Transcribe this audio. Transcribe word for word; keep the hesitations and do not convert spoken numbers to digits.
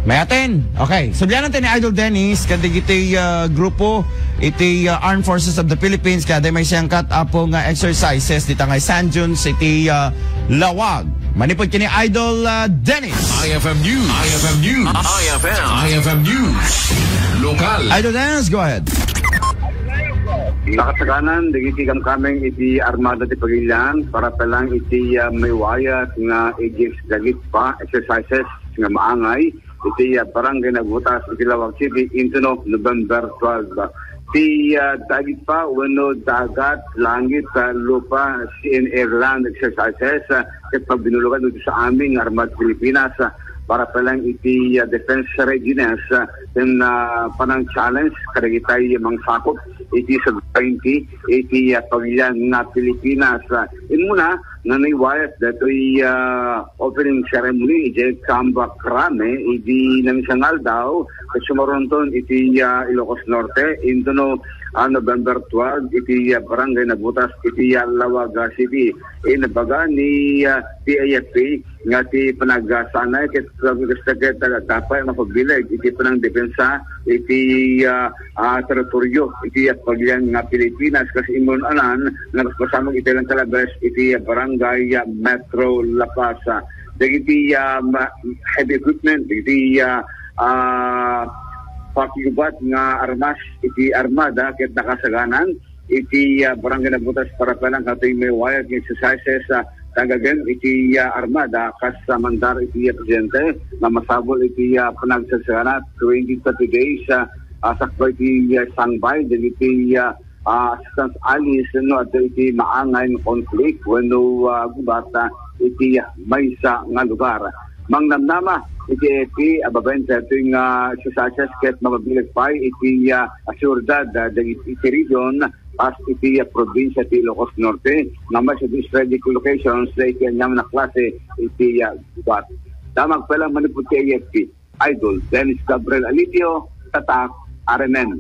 Mayaten. Okay. Sublianan tayo ni Idol Dennis, kadagiti, ah, grupo iti, ah, Armed Forces of the Philippines, kaya may siyangkat apo nga exercises dita nga San Juans iti, ah, Lawag. Manipod kini Idol, ah, Dennis. I F M News. I F M News. I F M. I F M News. Lokal. Idol Dennis, go ahead. Nakasaganan dagiti kamkameng iti Armada ti Pagilian para pa lang iti, ah, maymayat nga igis dagit pa exercises nga maangay iti, ah, Barangay Nabutas iti Lawag City intono November twelve. Ti, ah, dagit pa wenno dagat, langit, ah, lupa, sea and air land exercises, ah, ket pagbinulogan dito sa aming Armada Pilipinas, ah, para pa lang iti, ah, defense readiness, ah, ken, ah, panang challenge kadagitay mangsakop iti sovereignty iti, ah, pagilian nga Pilipinas. Ah, immuna nga naiwayat datoy, ah, opening ceremony idiay Camp Crame idi nangsangaldaw ket sumaruno iti, ah, Ilocos Norte intono, ah, November twelve iti, ah, Barangay Nabutas iti, ah, Lawag, ah, City. Inbaga ni, ah, P I F P nga ti panagsanay ket, ah, gusto ket, ah, dapat mapabileg iti panangdepensa iti, ah, ah, teritoryo iti, ah, pagilian nga Pilipinas kas immunan nga nagpasamag iti lang kalabas iti, ah, barangay, ah, Metro La Paz. Ah, dagiti, ah, ma-, heavy equipment, dagiti, ah, ah, pakigubat nga armas iti armada ket nakasaganan iti, ah, Barangay Nabutas para pa lang katoy maymayat nga exercises, ah, tagagen iti, ah, armada kas, ah, mandar iti, ah, presidente nga masapul iti, ah, panagsasagana twenty thirty days, ah, ah, sakbay iti, ah, sangbay dagiti, ah, ah, assistance allies no adda iti maangay nga conflict wenno, ah, gubat, ah, iti, ah, maysa nga lugar. Mangnamnama iti A F P a babaen daytoy nga exercises ket mapabileg pay iti, ah, seguridad, ah, dagiti region kas iti, ah, probinsia ti Ilocos Norte nga may strategic locations dagiti aniaman a klase iti, ah, gubat. Damag pay lang manipud ti A F P, Idol Dennis Gabriel Alipio, Tatak, R M N.